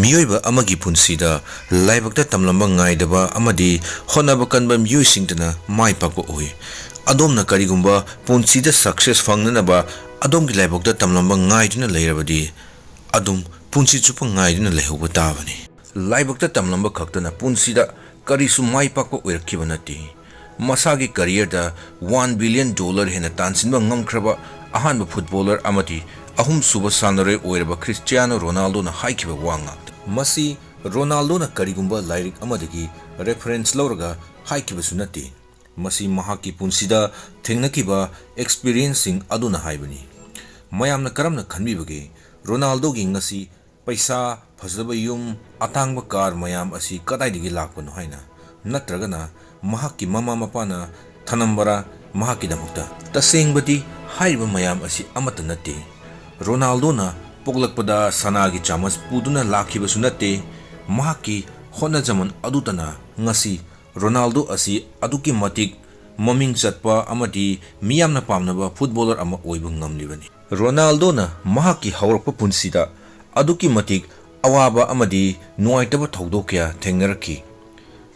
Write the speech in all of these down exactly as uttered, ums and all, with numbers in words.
ꯃꯤꯑꯣꯏꯕ ꯑꯃꯒꯤ ꯄꯨꯟꯁꯤꯗ ꯂꯥꯏꯕꯛꯇ ꯇꯝꯂꯝꯕ ꯉꯥꯏꯗꯕ ꯑꯃꯗꯤ ꯍꯣꯠꯅꯕ ꯀꯟꯕ ꯃꯤꯑꯣꯏꯁꯤꯡꯇꯅ ꯃꯥꯏ ꯄꯥꯛꯄ ꯑꯣꯏ꯫ ꯑꯗꯣꯝꯅ ꯀꯔꯤꯒꯨꯝꯕ ꯄꯨꯟꯁꯤꯗ success ꯐꯪꯅꯅꯕ ꯑꯗꯣꯝꯒꯤ ꯂꯥꯏꯕꯛꯇ ꯇꯝꯂꯝꯕ ꯉꯥꯏꯗꯨꯅ ꯂꯩꯔꯕꯗꯤ, ꯑꯗꯨꯝ ꯄꯨꯟꯁꯤ ꯆꯨꯞꯄ ꯉꯥꯏꯗꯨꯅ ꯂꯩꯍꯧꯕ ꯇꯥꯕꯅꯤ꯫ ꯂꯥꯏꯕꯛꯇ ꯇꯝꯂꯝꯕ ꯈꯛꯇꯅ ꯄꯨꯟꯁꯤꯗ ꯀꯔꯤꯁꯨ ꯃꯥꯏ ꯄꯥꯛꯄ ꯑꯣꯏꯔꯛꯈꯤꯕ ꯅꯠꯇꯦ꯫ ꯃꯁꯥꯒꯤ careerꯗ one billion dollar ꯍꯦꯟꯅ ꯇꯥꯟꯁꯤꯟꯕ ꯉꯝꯈ꯭ꯔꯕ ꯑꯍꯥꯟꯕ footballer ꯑꯃꯗꯤ ꯑꯍꯨꯝꯁꯨꯕ ꯁꯥꯟꯅꯔꯣꯏ ꯑꯣꯏꯔꯕ ꯈ꯭ꯔꯤꯁꯇꯤꯌꯥꯅꯣ ꯔꯣꯅꯥꯜꯗꯣꯅ ꯍꯥꯏꯈꯤꯕ ꯋꯥ ꯉꯥꯛꯇ꯫ ꯃꯁꯤ ꯔꯣꯅꯥꯜꯗꯣꯅ ꯀꯔꯤꯒꯨꯝꯕ ꯂꯥꯏꯔꯤꯛ ꯑꯃꯗꯒꯤ reference ꯂꯧꯔꯒ ꯍꯥꯏꯈꯤꯕꯁꯨ ꯅꯠꯇꯦ꯫ ꯃꯁꯤ ꯃꯍꯥꯛꯀꯤ ꯄꯨꯟꯁꯤꯗ ꯊꯦꯡꯅꯈꯤꯕ experienceꯁꯤꯡ ꯑꯗꯨꯅ ꯍꯥꯏꯕꯅꯤ꯫ ꯃꯌꯥꯝꯅ ꯀꯔꯝꯅ ꯈꯟꯕꯤꯕꯒꯦ? ꯔꯣꯅꯥꯜꯗꯣꯒꯤ ꯉꯁꯤ ꯄꯩꯁꯥ, ꯐꯖꯕ ꯌꯨꯝ, ꯑꯇꯥꯡꯕ car ꯃꯌꯥꯝ ꯑꯁꯤ ꯀꯗꯥꯏꯗꯒꯤ ꯂꯥꯛꯄꯅꯣ ꯍꯥꯏꯅ? ꯅꯠꯇ꯭ꯔꯒꯅ ꯃꯍꯥꯛꯀꯤ ꯃꯃꯥ ꯃꯄꯥꯅ ꯊꯅꯝꯕꯔꯥ ꯃꯍꯥꯛꯀꯤꯗꯃꯛꯇ? ꯇꯁꯦꯡꯕꯗꯤ ꯍꯥꯏꯔꯤꯕ ꯃꯌꯥꯝ ꯑꯁꯤ ꯑꯃꯠꯇ ꯅꯠꯇꯦ꯫ ꯔꯣꯅꯥꯜꯗꯣꯅ ꯄꯣꯛꯂꯛꯄꯗ ꯁꯅꯥꯒꯤ ꯆꯥꯃꯁ ꯄꯨꯗꯨꯅ ꯂꯥꯛꯈꯤꯕꯁꯨ ꯅꯠꯇꯦ꯫ ꯃꯍꯥꯛꯀꯤ ꯍꯣꯠꯅꯖꯃꯟ ꯑꯗꯨꯇꯅ ꯉꯁꯤ ꯔꯣꯅꯥꯜꯗꯣ ꯑꯁꯤ ꯑꯗꯨꯛꯀꯤ ꯃꯇꯤꯛ ꯃꯃꯤꯡ ꯆꯠꯄ ꯑꯃꯗꯤ ꯃꯤꯌꯥꯝꯅ ꯄꯥꯝꯅꯕ footballer ꯑꯃ ꯑꯣꯏꯕ ꯉꯝꯂꯤꯕꯅꯤ꯫ ꯔꯣꯅꯥꯜꯗꯣꯅ ꯃꯍꯥꯛꯀꯤ ꯍꯧꯔꯛꯄ ꯄꯨꯟꯁꯤꯗ ꯑꯗꯨꯛꯀꯤ ꯃꯇꯤꯛ ꯑꯋꯥꯕ ꯑꯃꯗꯤ ꯅꯨꯡꯉꯥꯏꯇꯕ ꯊꯧꯗꯣꯛ ꯀꯌꯥ ꯊꯦꯡꯅꯔꯛꯈꯤ꯫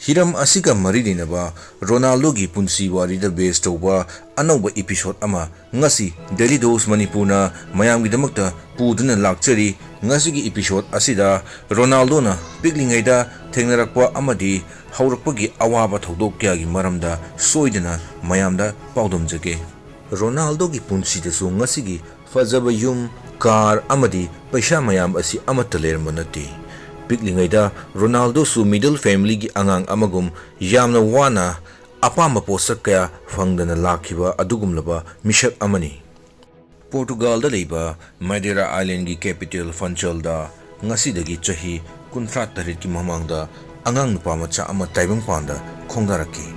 ꯍꯤꯔꯝ ꯑꯁꯤꯒ ꯃꯔꯤ ꯂꯩꯅꯕ ꯔꯣꯅꯥꯜꯗꯣꯒꯤ ꯄꯨꯟꯁꯤ ꯋꯥꯔꯤꯗ base ꯇꯧꯕ ꯑꯅꯧꯕ episode ꯑꯃ ꯉꯁꯤ Daily Dose ꯃꯅꯤꯄꯨꯔꯅ ꯃꯌꯥꯝꯒꯤꯗꯃꯛꯇ ꯄꯨꯗꯨꯅ ꯂꯥꯛꯆꯔꯤ꯫ ꯉꯁꯤꯒꯤ episode ꯑꯁꯤꯗ ꯔꯣꯅꯥꯜꯗꯣꯅ ꯄꯤꯛꯂꯤꯉꯩꯗ ꯊꯦꯡꯅꯔꯛꯄ ꯑꯃꯗꯤ ꯍꯧꯔꯛꯄꯒꯤ ꯑꯋꯥꯕ ꯊꯧꯗꯣꯛ ꯀꯌꯥꯒꯤ ꯃꯔꯝꯗ ꯁꯣꯏꯗꯅ ꯃꯌꯥꯝꯗ ꯄꯥꯎꯗꯝꯖꯒꯦ꯫ ꯔꯣꯅꯥꯜꯗꯣꯒꯤ ꯄꯨꯟꯁꯤꯗꯁꯨ ꯉꯁꯤꯒꯤ ꯐꯖꯕ ꯌꯨꯝ, car ꯑꯃꯗꯤ ꯄꯩꯁꯥ ꯃꯌꯥꯝ ꯑꯁꯤ ꯑꯃꯠꯇ ꯂꯩꯔꯝꯕ ꯅꯠꯇꯦ꯫ ꯄꯤꯛꯂꯤꯉꯩꯗ ꯔꯣꯅꯥꯜꯗꯣꯁꯨ middle familyꯒꯤ ꯑꯉꯥꯡ ꯑꯃꯒꯨꯝ ꯌꯥꯝꯅ ꯋꯥꯅ ꯑꯄꯥꯝꯕ ꯄꯣꯠꯁꯛ ꯀꯌꯥ ꯐꯪꯗꯅ ꯂꯥꯛꯈꯤꯕ ꯑꯗꯨꯒꯨꯝꯂꯕ ꯃꯤꯁꯛ ꯑꯃꯅꯤ꯫ ꯄꯣꯔꯇꯨꯒꯥꯜꯗ ꯂꯩꯕ ꯃꯥꯗꯦꯔꯥ islandꯒꯤ capital Funchal ꯗ ꯉꯁꯤꯗꯒꯤ ꯆꯍꯤ ꯀꯨꯟꯊ꯭ꯔꯥ ꯇꯔꯦꯠꯀꯤ ꯃꯃꯥꯡꯗ ꯑꯉꯥꯡ ꯅꯨꯄꯥ ꯃꯆꯥ ꯑꯃ ꯇꯥꯏꯕꯪꯄꯥꯟꯗ ꯈꯣꯡꯗꯥꯔꯛꯈꯤ꯫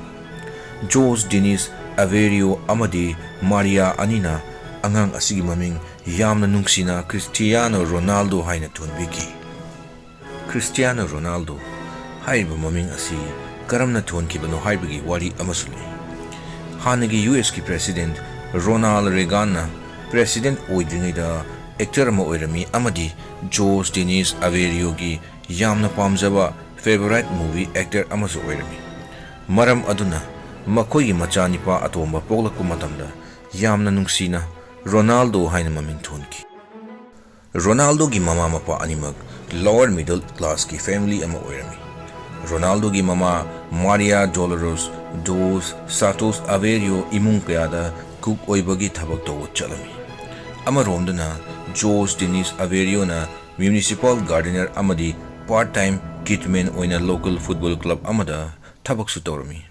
ꯖꯣꯁ ꯗꯤꯅꯤꯁ ꯑꯦꯚꯦꯔꯤꯑꯣ ꯑꯃꯗꯤ ꯃꯥꯔꯤꯌꯥ ꯑꯅꯤꯅ ꯑꯉꯥꯡ ꯑꯁꯤꯒꯤ ꯃꯃꯤꯡ ꯌꯥꯝꯅ ꯅꯨꯡꯁꯤꯅ ꯈ꯭ꯔꯤꯁꯇꯤꯌꯥꯅꯣ ꯔꯣꯅꯥꯜꯗꯣ ꯍꯥꯏꯅ ꯊꯣꯟꯕꯤꯈꯤ꯫ ꯈ꯭ꯔꯤꯁꯇꯤꯌꯥꯅꯣ ꯔꯣꯅꯥꯜꯗꯣ ꯍꯥꯏꯔꯤꯕ ꯃꯃꯤꯡ ꯑꯁꯤ ꯀꯔꯝꯅ ꯊꯣꯟꯈꯤꯕꯅꯣ ꯍꯥꯏꯕꯒꯤ ꯋꯥꯔꯤ ꯑꯃꯁꯨ ꯂꯩ꯫ ꯍꯥꯟꯅꯒꯤ ꯌꯨ ꯑꯦꯁꯀꯤ president ꯔꯣꯅꯥꯜ ꯔꯦꯒꯥꯟꯅ president ꯑꯣꯏꯗ꯭ꯔꯤꯉꯩꯗ ꯑꯦꯛꯇꯔ ꯑꯃ ꯑꯣꯏꯔꯝꯃꯤ ꯑꯃꯗꯤ ꯖꯣꯁ ꯗꯤꯅꯤꯁ ꯑꯕꯦꯔꯤꯌꯣꯒꯤ ꯌꯥꯝꯅ ꯄꯥꯝꯖꯕ ꯐꯦꯚꯣꯔꯥꯏꯠ ꯃꯨꯚꯤ ꯑꯦꯛꯇꯔ ꯑꯃꯁꯨ ꯑꯣꯏꯔꯝꯃꯤ꯫ ꯃꯔꯝ ꯑꯗꯨꯅ ꯃꯈꯣꯏꯒꯤ ꯃꯆꯥꯅꯤꯄꯥ ꯑꯇꯣꯝꯕ ꯄꯣꯛꯂꯛꯄ ꯃꯇꯝꯗ ꯌꯥꯝꯅ ꯅꯨꯡꯁꯤꯅ ꯔꯣꯅꯥꯜꯗꯣ ꯍꯥꯏꯅ ꯃꯃꯤꯡ ꯊꯣꯟꯈꯤ꯫ ꯔꯣꯅꯥꯜꯗꯣꯒꯤ ꯃꯃꯥ ꯃꯄꯥ ꯑꯅꯤꯃꯛ lower middle classꯀꯤ family ꯑꯃ ꯑꯣꯏꯔꯝꯃꯤ꯫ ꯔꯣꯅꯥꯜꯗꯣꯒꯤ ꯃꯃꯥ ꯃꯥꯔꯤꯌꯥ ꯗꯣꯂꯣꯔꯣꯁ ꯗꯣꯁ ꯁꯥꯇꯣꯁ ꯑꯕꯦꯔꯤꯌꯣ ꯏꯃꯨꯡ ꯀꯌꯥꯗ ꯀꯨꯛ ꯑꯣꯏꯕꯒꯤ ꯊꯕꯛ ꯇꯧꯕ ꯆꯠꯂꯝꯃꯤ꯫ ꯑꯃꯔꯣꯝꯗꯅ ꯖꯣꯁ ꯗꯤꯅꯤꯁ ꯑꯕꯦꯔꯤꯌꯣꯅ ꯃ꯭ꯌꯨꯅꯤꯁꯤꯄꯥꯜ ꯒꯥꯔꯗꯦꯅꯔ ꯑꯃꯗꯤ part time kitman ꯑꯣꯏꯅ local football club ꯑꯃꯗ ꯊꯕꯛꯁꯨ ꯇꯧꯔꯝꯃꯤ꯫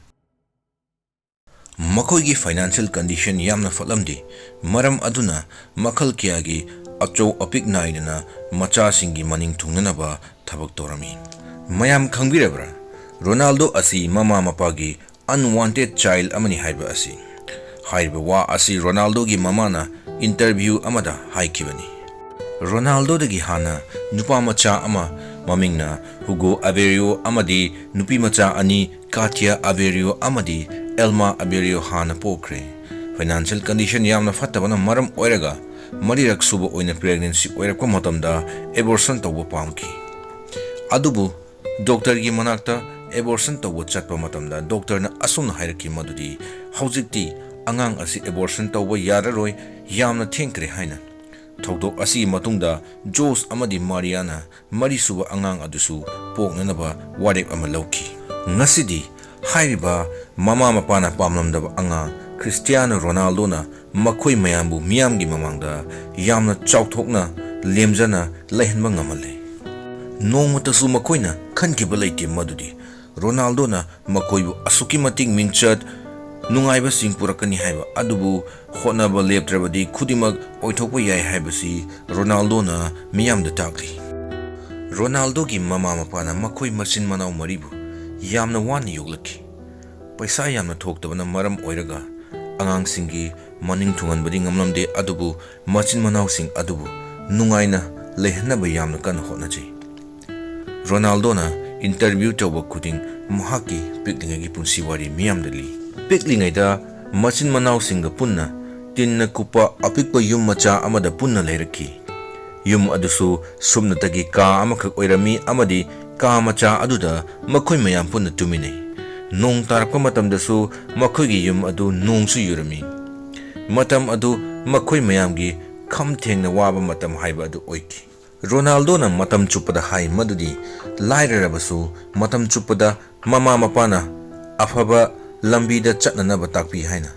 ꯃꯈꯣꯏꯒꯤ financial condition ꯌꯥꯝꯅ ꯐꯠꯂꯝꯗꯦ, ꯃꯔꯝ ꯑꯗꯨꯅ ꯃꯈꯜ ꯀꯌꯥꯒꯤ ꯑꯆꯧ ꯑꯄꯤꯛ ꯅꯥꯏꯗꯅ ꯃꯆꯥꯁꯤꯡꯒꯤ ꯃꯅꯤꯡ ꯊꯨꯡꯅꯅꯕ ꯊꯕꯛ ꯇꯧꯔꯝꯃꯤ꯫ ꯃꯌꯥꯝ ꯈꯪꯕꯤꯔꯕ꯭ꯔꯥ? ꯔꯣꯅꯥꯜꯗꯣ ꯑꯁꯤ ꯃꯃꯥ ꯃꯄꯥꯒꯤ unwanted child ꯑꯃꯅꯤ ꯍꯥꯏꯕ ꯑꯁꯤ꯫ ꯍꯥꯏꯔꯤꯕ ꯋꯥ ꯑꯁꯤ ꯔꯣꯅꯥꯜꯗꯣꯒꯤ ꯃꯃꯥꯅ interview ꯑꯃꯗ ꯍꯥꯏꯈꯤꯕꯅꯤ꯫ ꯔꯣꯅꯥꯜꯗꯣꯗꯒꯤ ꯍꯥꯟꯅ ꯅꯨꯄꯥ ꯃꯆꯥ ꯑꯃ ꯃꯃꯤꯡꯅ ꯍꯨꯒꯣ ꯑꯕꯦꯔꯤꯌꯣ ꯑꯃꯗꯤ ꯅꯨꯄꯤ ꯃꯆꯥ ꯑꯅꯤ ꯀꯥꯇꯤꯌꯥ ꯑꯕꯦꯔꯤꯌꯣ ꯑꯃꯗꯤ ꯑꯦꯜꯃꯥ ꯑꯕꯦꯔꯤꯌꯣ ꯍꯥꯟꯅ ꯄꯣꯛꯈ꯭ꯔꯦ꯫ Financial condition ꯌꯥꯝꯅ ꯐꯠꯇꯕꯅ ꯃꯔꯝ ꯑꯣꯏꯔꯒ ꯃꯔꯤꯔꯛ ꯁꯨꯕ ꯑꯣꯏꯅ pregnancy ꯑꯣꯏꯔꯛꯄ ꯃꯇꯝꯗ abortion ꯇꯧꯕ ꯄꯥꯝꯈꯤ꯫ ꯑꯗꯨꯕꯨ ꯗꯣꯛꯇꯔꯒꯤ ꯃꯅꯥꯛꯇ abortion ꯇꯧꯕ ꯆꯠꯄ ꯃꯇꯝꯗ ꯗꯣꯛꯇꯔꯅ ꯑꯁꯨꯝꯅ ꯍꯥꯏꯔꯛꯈꯤ ꯃꯗꯨꯗꯤ, "ꯍꯧꯖꯤꯛꯇꯤ ꯑꯉꯥꯡ ꯑꯁꯤ abortion ꯇꯧꯕ ꯌꯥꯔꯔꯣꯏ, ꯌꯥꯝꯅ ꯊꯦꯡꯈ꯭ꯔꯦ" ꯍꯥꯏꯅ꯫ ꯊꯧꯗꯣꯛ ꯑꯁꯤꯒꯤ ꯃꯇꯨꯡꯗ ꯖꯣꯁ ꯑꯃꯗꯤ ꯃꯥꯔꯤꯌꯥꯅ ꯃꯔꯤꯁꯨꯕ ꯑꯉꯥꯡ ꯑꯗꯨꯁꯨ ꯄꯣꯛꯅꯅꯕ ꯋꯥꯔꯦꯞ ꯑꯃ ꯂꯧꯈꯤ꯫ ꯉꯁꯤꯗꯤ ꯍꯥꯏꯔꯤꯕ ꯃꯃꯥ ꯃꯄꯥꯅ ꯄꯥꯝꯂꯝꯗꯕ ꯑꯉꯥꯡ ꯈ꯭ꯔꯤꯁꯇꯤꯌꯥꯅꯣ ꯔꯣꯅꯥꯜꯗꯣꯅ ꯃꯈꯣꯏ ꯃꯌꯥꯝꯕꯨ ꯃꯤꯌꯥꯝꯒꯤ ꯃꯃꯥꯡꯗ ꯌꯥꯝꯅ ꯆꯥꯎꯊꯣꯛꯅ ꯂꯦꯝꯖꯅ ꯂꯩꯍꯟꯕ ꯉꯝꯍꯜꯂꯦ꯫ ꯅꯣꯡꯃꯇꯁꯨ ꯃꯈꯣꯏꯅ ꯈꯟꯈꯤꯕ ꯂꯩꯇꯦ ꯃꯗꯨꯗꯤ ꯔꯣꯅꯥꯜꯗꯣꯅ ꯃꯈꯣꯏꯕꯨ ꯑꯁꯨꯛꯀꯤ ꯃꯇꯤꯛ ꯃꯤꯡꯆꯠ ꯅꯨꯡꯉꯥꯏꯕꯁꯤꯡ ꯄꯨꯔꯛꯀꯅꯤ ꯍꯥꯏꯕ ꯑꯗꯨꯕꯨ ꯍꯣꯠꯅꯕ ꯂꯦꯞꯇ꯭ꯔꯕꯗꯤ ꯈꯨꯗꯤꯡꯃꯛ ꯑꯣꯏꯊꯣꯛꯄ ꯌꯥꯏ ꯍꯥꯏꯕꯁꯤ ꯔꯣꯅꯥꯜꯗꯣꯅ ꯃꯤꯌꯥꯝꯗ ꯇꯥꯛꯂꯤ꯫ ꯔꯣꯅꯥꯜꯗꯣꯒꯤ ꯃꯃꯥ ꯃꯄꯥꯅ ꯃꯈꯣꯏ ꯃꯆꯤꯟ ꯃꯅꯥꯎ ꯃꯔꯤꯕꯨ ꯌꯥꯝꯅ ꯋꯥꯅ ꯌꯣꯛꯂꯛꯈꯤ꯫ ꯄꯩꯁꯥ ꯌꯥꯝꯅ ꯊꯣꯛꯇꯕꯅ ꯃꯔꯝ ꯑꯣꯏꯔꯒ ꯑꯉꯥꯡꯁꯤꯡꯒꯤ ꯃꯅꯤꯡ ꯊꯨꯡꯍꯟꯕꯗꯤ ꯉꯝꯂꯝꯗꯦ, ꯑꯗꯨꯕꯨ ꯃꯆꯤꯟ ꯃꯅꯥꯎꯁꯤꯡ ꯑꯗꯨꯕꯨ ꯅꯨꯡꯉꯥꯏꯅ ꯂꯩꯍꯟꯅꯕ ꯌꯥꯝꯅ ꯀꯟꯅ ꯍꯣꯠꯅꯖꯩ꯫ ꯔꯣꯅꯥꯜꯗꯣꯅ interview ꯇꯧꯕ ꯈꯨꯗꯤꯡ ꯃꯍꯥꯛꯀꯤ ꯄꯤꯛꯂꯤꯉꯩꯒꯤ ꯄꯨꯟꯁꯤ ꯋꯥꯔꯤ ꯃꯤꯌꯥꯝꯗ ꯂꯤ꯫ ꯄꯤꯛꯂꯤꯉꯩꯗ ꯃꯆꯤꯟ ꯃꯅꯥꯎꯁꯤꯡꯒ ꯄꯨꯟꯅ ꯇꯤꯟꯅ ꯀꯨꯞꯄ ꯑꯄꯤꯛꯄ ꯌꯨꯝ ꯃꯆꯥ ꯑꯃꯗ ꯄꯨꯟꯅ ꯂꯩꯔꯛꯈꯤ꯫ ꯌꯨꯝ ꯑꯗꯨꯁꯨ ꯁꯨꯞꯅꯇꯒꯤ ꯀꯥ ꯑꯃꯈꯛ ꯑꯣꯏꯔꯝꯃꯤ ꯑꯃꯗꯤ ꯀꯥ ꯃꯆꯥ ꯑꯗꯨꯗ ꯃꯈꯣꯏ ꯃꯌꯥꯝ ꯄꯨꯟꯅ ꯇꯨꯃꯤꯟꯅꯩ꯫ ꯅꯣꯡ ꯇꯥꯔꯛꯄ ꯃꯇꯝꯗꯁꯨ ꯃꯈꯣꯏꯒꯤ ꯌꯨꯝ ꯑꯗꯨ ꯅꯣꯡꯁꯨ ꯌꯨꯔꯝꯃꯤ꯫ ꯃꯇꯝ ꯑꯗꯨ ꯃꯈꯣꯏ ꯃꯌꯥꯝꯒꯤ ꯈꯝ ꯊꯦꯡꯅ ꯋꯥꯕ ꯃꯇꯝ ꯍꯥꯏꯕ ꯑꯗꯨ ꯑꯣꯏꯈꯤ꯫ ꯔꯣꯅꯥꯜꯗꯣꯅ ꯃꯇꯝ ꯆꯨꯞꯄꯗ ꯍꯥꯏ ꯃꯗꯨꯗꯤ ꯂꯥꯏꯔꯔꯕꯁꯨ ꯃꯇꯝ ꯆꯨꯞꯄꯗ ꯃꯃꯥ ꯃꯄꯥꯅ ꯑꯐꯕ ꯂꯝꯕꯤꯗ ꯆꯠꯅꯅꯕ ꯇꯥꯛꯄꯤ ꯍꯥꯏꯅ꯫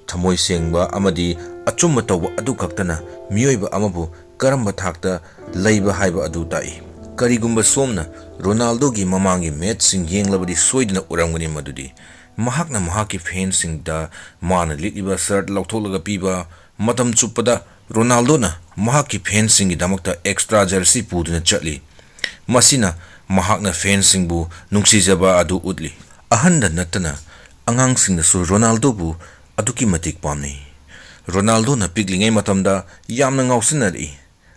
ꯊꯃꯣꯏ ꯁꯦꯡꯕ ꯑꯃꯗꯤ ꯑꯆꯨꯝꯕ ꯇꯧꯕ ꯑꯗꯨ ꯈꯛꯇꯅ ꯃꯤꯑꯣꯏꯕ ꯑꯃꯕꯨ ꯀꯔꯝꯕ ꯊꯥꯛꯇ ꯂꯩꯕ ꯍꯥꯏꯕ ꯑꯗꯨ ꯇꯥꯛꯏ꯫ ꯀꯔꯤꯒꯨꯝꯕ ꯁꯣꯝꯅ ꯔꯣꯅꯥꯜꯗꯣꯒꯤ ꯃꯃꯥꯡꯒꯤ ꯃꯦꯆꯁꯤꯡ ꯌꯦꯡꯂꯕꯗꯤ ꯁꯣꯏꯗꯅ ꯎꯔꯝꯒꯅꯤ ꯃꯗꯨꯗꯤ ꯃꯍꯥꯛꯅ ꯃꯍꯥꯛꯀꯤ ꯐꯦꯟꯁꯤꯡꯗ ꯃꯥꯅ ꯂꯤꯠꯂꯤꯕ ꯁꯔꯠ ꯂꯧꯊꯣꯛꯂꯒ ꯄꯤꯕ, ꯃꯇꯝ ꯆꯨꯞꯄꯗ ꯔꯣꯅꯥꯜꯗꯣꯅ ꯃꯍꯥꯛꯀꯤ ꯐꯦꯟꯁꯤꯡꯒꯤꯗꯃꯛꯇ ꯑꯦꯛꯁꯇ꯭ꯔꯥ ꯖꯔꯁꯤ ꯄꯨꯗꯨꯅ ꯆꯠꯂꯤ꯫ ꯃꯁꯤꯅ ꯃꯍꯥꯛꯅ ꯐꯦꯟꯁꯤꯡꯕꯨ ꯅꯨꯡꯁꯤꯖꯕ ꯑꯗꯨ ꯎꯠꯂꯤ꯫ ꯑꯍꯟꯗ ꯅꯠꯇꯅ ꯑꯉꯥꯡꯁꯤꯡꯅꯁꯨ ꯔꯣꯅꯥꯜꯗꯣꯕꯨ ꯑꯗꯨꯛꯀꯤ ꯃꯇꯤꯛ ꯄꯥꯝꯅꯩ꯫ ꯔꯣꯅꯥꯜꯗꯣꯅ ꯄꯤꯛꯂꯤꯉꯩ ꯃꯇꯝꯗ ꯌꯥꯝꯅ ꯉꯥꯎꯁꯤꯟꯅꯔꯛꯏ꯫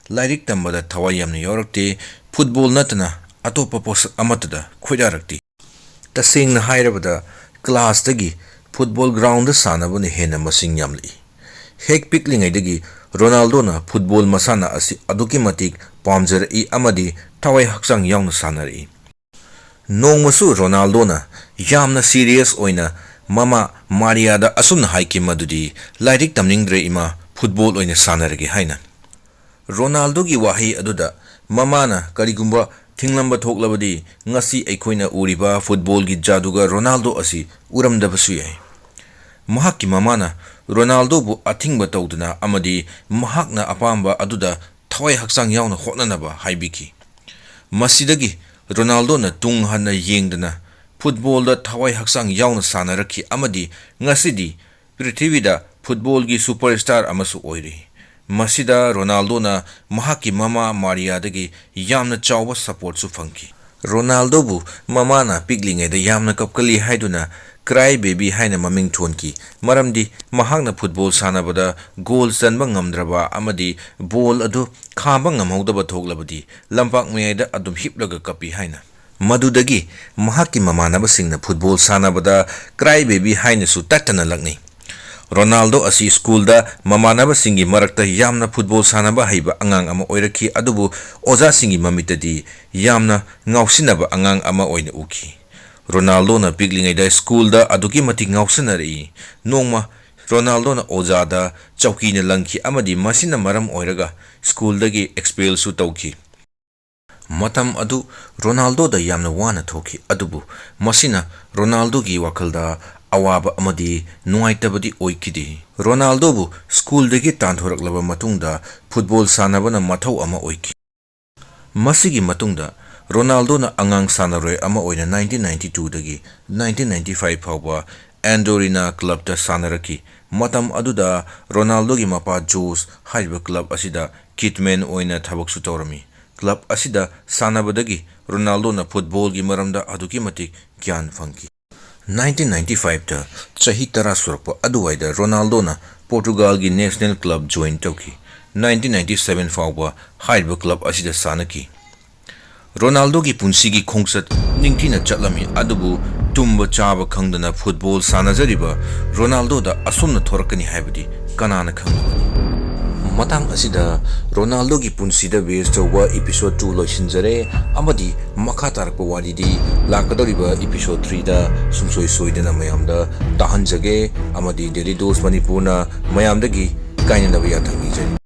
ꯂꯥꯏꯔꯤꯛ ꯇꯝꯕꯗ ꯊꯋꯥꯏ ꯌꯥꯝꯅ ꯌꯥꯎꯔꯛꯇꯦ꯫ ꯐꯨꯠꯕꯣꯜ ꯅꯠꯇꯅ ꯑꯇꯣꯞꯄ ꯄꯣꯠꯁꯛ ꯑꯃꯠꯇꯗ ꯈꯣꯏꯗꯥꯔꯛꯇꯦ꯫ ꯇꯁꯦꯡꯅ ꯍꯥꯏꯔꯕꯗ, ꯀ꯭ꯂꯥꯁꯇꯒꯤ ꯐꯨꯠꯕꯣꯜ ꯒ꯭ꯔꯥꯎꯟꯗ ꯁꯥꯟꯅꯕꯅ ꯍꯦꯟꯅ ꯃꯁꯤꯡ ꯌꯥꯝꯂꯛꯏ꯫ ꯍꯦꯛ ꯄꯤꯛꯂꯤꯉꯩꯗꯒꯤ ꯔꯣꯅꯥꯜꯗꯣꯅ ꯐꯨꯠꯕꯣꯜ ꯃꯁꯥꯟꯅ ꯑꯁꯤ ꯑꯗꯨꯛꯀꯤ ꯃꯇꯤꯛ ꯄꯥꯝꯖꯔꯛꯏ ꯑꯃꯗꯤ ꯊꯋꯥꯏ ꯍꯛꯆꯥꯡ ꯌꯥꯎꯅ ꯁꯥꯟꯅꯔꯛꯏ꯫ ꯅꯣꯡꯃꯁꯨ ꯔꯣꯅꯥꯜꯗꯣꯅ ꯌꯥꯝꯅ ꯁꯤꯔꯤꯌꯁ ꯑꯣꯏꯅ ꯃꯃꯥ ꯃꯥꯔꯤꯌꯥꯗ ꯑꯁꯨꯝꯅ ꯍꯥꯏꯈꯤ ꯃꯗꯨꯗꯤ, "ꯂꯥꯏꯔꯤꯛ ꯇꯝꯅꯤꯡꯗ꯭ꯔꯦ ꯏꯃꯥ, ꯐꯨꯠꯕꯣꯜ ꯑꯣꯏꯅ ꯁꯥꯟꯅꯔꯒꯦ" ꯍꯥꯏꯅ꯫ ꯔꯣꯅꯥꯜꯗꯣꯒꯤ ꯋꯥꯍꯩ ꯑꯗꯨꯗ ꯃꯃꯥꯅ ꯀꯔꯤꯒꯨꯝꯕ ꯊꯤꯡꯂꯝꯕ ꯊꯣꯛꯂꯕꯗꯤ, ꯉꯁꯤ ꯑꯩꯈꯣꯏꯅ ꯎꯔꯤꯕ ꯐꯨꯠꯕꯣꯜꯒꯤ ꯖꯥꯗꯨꯒꯔ ꯔꯣꯅꯥꯜꯗꯣ ꯑꯁꯤ ꯎꯔꯝꯗꯕꯁꯨ ꯌꯥꯏ꯫ ꯃꯍꯥꯛꯀꯤ ꯃꯃꯥꯅ ꯔꯣꯅꯥꯜꯗꯣꯕꯨ ꯑꯊꯤꯡꯕ ꯇꯧꯗꯅ ꯑꯃꯗꯤ ꯃꯍꯥꯛꯅ ꯑꯄꯥꯝꯕ ꯑꯗꯨꯗ ꯊꯋꯥꯏ ꯍꯛꯆꯥꯡ ꯌꯥꯎꯅ ꯍꯣꯠꯅꯅꯕ ꯍꯥꯏꯕꯤꯈꯤ꯫ ꯃꯁꯤꯗꯒꯤ ꯔꯣꯅꯥꯜꯗꯣꯅ ꯇꯨꯡ ꯍꯟꯅ ꯌꯦꯡꯗꯅ ꯐꯨꯠꯕꯣꯜꯗ ꯊꯋꯥꯏ ꯍꯛꯆꯥꯡ ꯌꯥꯎꯅ ꯁꯥꯟꯅꯔꯛꯈꯤ ꯑꯃꯗꯤ ꯉꯁꯤꯗꯤ ꯄ꯭ꯔꯤꯊꯤꯕꯤꯗ ꯐꯨꯠꯕꯣꯜꯒꯤ ꯁꯨꯄꯔꯁ꯭ꯇꯥꯔ ꯑꯃꯁꯨ ꯑꯣꯏꯔꯤ꯫ ꯃꯁꯤꯗ ꯔꯣꯅꯥꯜꯗꯣꯅ ꯃꯍꯥꯛꯀꯤ ꯃꯃꯥ ꯃꯥꯔꯤꯌꯥꯗꯒꯤ ꯌꯥꯝꯅ ꯆꯥꯎꯕ ꯁꯄꯣꯔꯠꯁꯨ ꯐꯪꯈꯤ꯫ ꯔꯣꯅꯥꯜꯗꯣꯕꯨ ꯃꯃꯥꯅ ꯄꯤꯛꯂꯤꯉꯩꯗ ꯌꯥꯝꯅ ꯀꯞꯀꯜꯂꯤ ꯍꯥꯏꯗꯨꯅ ꯀ꯭ꯔꯥꯏ ꯕꯦꯕꯤ ꯍꯥꯏꯅ ꯃꯃꯤꯡ ꯊꯣꯟꯈꯤ, ꯃꯔꯝꯗꯤ ꯃꯍꯥꯛꯅ ꯐꯨꯠꯕꯣꯜ ꯁꯥꯟꯅꯕꯗ ꯒꯣꯜ ꯆꯟꯕ ꯉꯝꯗ꯭ꯔꯕ ꯑꯃꯗꯤ ꯕꯣꯜ ꯑꯗꯨ ꯈꯥꯝꯕ ꯉꯝꯍꯧꯗꯕ ꯊꯣꯛꯂꯕꯗꯤ ꯂꯝꯄꯥꯛ ꯃꯌꯥꯏꯗ ꯑꯗꯨꯝ ꯍꯤꯞꯂꯒ ꯀꯞꯄꯤ ꯍꯥꯏꯅ꯫ ꯃꯗꯨꯗꯒꯤ ꯃꯍꯥꯛꯀꯤ ꯃꯃꯥꯟꯅꯕꯁꯤꯡꯅ ꯐꯨꯠꯕꯣꯜ ꯁꯥꯟꯅꯕꯗ ꯀ꯭ꯔꯥꯏ ꯕꯦꯕꯤ ꯍꯥꯏꯅꯁꯨ ꯇꯠꯇꯅ ꯂꯛꯅꯩ꯫ ꯔꯣꯅꯥꯜꯗꯣ ꯑꯁꯤ ꯁ꯭ꯀꯨꯜꯗ ꯃꯃꯥꯟꯅꯕꯁꯤꯡꯒꯤ ꯃꯔꯛꯇ ꯌꯥꯝꯅ ꯐꯨꯠꯕꯣꯜ ꯁꯥꯟꯅꯕ ꯍꯩꯕ ꯑꯉꯥꯡ ꯑꯃ ꯑꯣꯏꯔꯛꯈꯤ, ꯑꯗꯨꯕꯨ ꯑꯣꯖꯥꯁꯤꯡꯒꯤ ꯃꯃꯤꯠꯇꯗꯤ ꯌꯥꯝꯅ ꯉꯥꯎꯁꯤꯟꯅꯕ ꯑꯉꯥꯡ ꯑꯃ ꯑꯣꯏꯅ ꯎꯈꯤ꯫ ꯔꯣꯅꯥꯜꯗꯣꯅ ꯄꯤꯛꯂꯤꯉꯩꯗ ꯁ꯭ꯀꯨꯜꯗ ꯑꯗꯨꯛꯀꯤ ꯃꯇꯤꯛ ꯉꯥꯎꯁꯤꯟꯅꯔꯛꯏ꯫ ꯅꯣꯡꯃ ꯔꯣꯅꯥꯜꯗꯣꯅ ꯑꯣꯖꯥꯗ ꯆꯧꯀꯤꯅ ꯂꯪꯈꯤ ꯑꯃꯗꯤ ꯃꯁꯤꯅ ꯃꯔꯝ ꯑꯣꯏꯔꯒ ꯁ꯭ꯀꯨꯜꯗꯒꯤ ꯑꯦꯛꯁꯄꯦꯜꯁꯨ ꯇꯧꯈꯤ꯫ ꯃꯇꯝ ꯑꯗꯨ ꯔꯣꯅꯥꯜꯗꯣꯗ ꯌꯥꯝꯅ ꯋꯥꯅ ꯊꯣꯛꯈꯤ, ꯑꯗꯨꯕꯨ ꯃꯁꯤꯅ ꯔꯣꯅꯥꯜꯗꯣꯒꯤ ꯋꯥꯈꯜꯗ ꯑꯋꯥꯕ ꯑꯃꯗꯤ ꯅꯨꯡꯉꯥꯏꯇꯕꯗꯤ ꯑꯣꯏꯈꯤꯗꯦ꯫ ꯔꯣꯅꯥꯜꯗꯣꯕꯨ ꯁ꯭ꯀꯨꯜꯗꯒꯤ ꯇꯥꯟꯊꯣꯔꯛꯂꯕ ꯃꯇꯨꯡꯗ ꯐꯨꯠꯕꯣꯜ ꯁꯥꯟꯅꯕꯅ ꯃꯊꯧ ꯑꯃ ꯑꯣꯏꯈꯤ꯫ ꯃꯁꯤꯒꯤ ꯃꯇꯨꯡꯗ ꯔꯣꯅꯥꯜꯗꯣꯅ ꯑꯉꯥꯡ ꯁꯥꯟꯅꯔꯣꯏ ꯑꯃ ꯑꯣꯏꯅ nineteen ninety-two ꯗꯒꯤ nineteen ninety-five ꯐꯥꯎꯕ ꯑꯦꯟꯗꯣꯔꯤꯅꯥ ꯀ꯭ꯂꯕꯇ ꯁꯥꯟꯅꯔꯛꯈꯤ꯫ ꯃꯇꯝ ꯑꯗꯨꯗ ꯔꯣꯅꯥꯜꯗꯣꯒꯤ ꯃꯄꯥ ꯖꯣꯁ ꯍꯥꯏꯔꯤꯕ ꯀ꯭ꯂꯕ ꯑꯁꯤꯗ ꯀꯤꯠꯃꯦꯟ ꯑꯣꯏꯅ ꯊꯕꯛꯁꯨ ꯇꯧꯔꯝꯃꯤ꯫ ꯀ꯭ꯂꯕ ꯑꯁꯤꯗ ꯁꯥꯟꯅꯕꯗꯒꯤ ꯔꯣꯅꯥꯜꯗꯣꯅ ꯐꯨꯠꯕꯣꯜꯒꯤ ꯃꯔꯝꯗ ꯑꯗꯨꯛꯀꯤ ꯃꯇꯤꯛ ꯒ꯭ꯌꯥꯟ ꯐꯪꯈꯤ꯫ Nineteen ninety-five ꯇ ꯆꯍꯤ ꯇꯔꯥ ꯁꯨꯔꯛꯄ ꯑꯗꯨꯋꯥꯏꯗ ꯔꯣꯅꯥꯜꯗꯣꯅ ꯄꯣꯔꯇꯨꯒꯥꯜꯒꯤ ꯅꯦꯁꯅꯦꯜ ꯀ꯭ꯂꯕ ꯖꯣꯏꯟ ꯇꯧꯈꯤ꯫ Nineteen ninety-seven ꯐꯥꯎꯕ ꯍꯥꯏꯔꯤꯕ ꯀ꯭ꯂꯕ ꯑꯁꯤꯗ ꯁꯥꯟꯅꯈꯤ꯫ ꯔꯣꯅꯥꯜꯗꯣꯒꯤ ꯄꯨꯟꯁꯤꯒꯤ ꯈꯣꯡꯆꯠ ꯅꯤꯡꯊꯤꯅ ꯆꯠꯂꯝꯃꯤ, ꯑꯗꯨꯕꯨ ꯇꯨꯝꯕ ꯆꯥꯕ ꯈꯪꯗꯅ ꯐꯨꯠꯕꯣꯜ ꯁꯥꯟꯅꯖꯔꯤꯕ ꯔꯣꯅꯥꯜꯗꯣꯗ ꯑꯁꯨꯝꯅ ꯊꯣꯔꯛꯀꯅꯤ ꯍꯥꯏꯕꯗꯤ ꯀꯅꯥꯅ ꯈꯪꯂꯨꯒꯅꯤ? ꯃꯇꯥꯡ ꯑꯁꯤꯗ ꯔꯣꯅꯥꯜꯗꯣꯒꯤ ꯄꯨꯟꯁꯤꯗ ꯕꯦꯖ ꯇꯧꯕ episode two ꯂꯣꯏꯁꯤꯟꯖꯔꯦ, ꯑꯃꯗꯤ ꯃꯈꯥ ꯇꯥꯔꯛꯄ ꯋꯥꯔꯤꯗꯤ ꯂꯥꯛꯀꯗꯧꯔꯤꯕ episode three ꯗ ꯁꯨꯡꯁꯣꯏ ꯁꯣꯏꯗꯅ ꯃꯌꯥꯝꯗ ꯇꯥꯍꯟꯖꯒꯦ, ꯑꯃꯗꯤ Daily Dose ꯃꯅꯤꯄꯨꯔꯅ ꯃꯌꯥꯝꯗꯒꯤ ꯀꯥꯏꯅꯅꯕ ꯌꯥꯊꯪ ꯅꯤꯖꯔꯤ꯫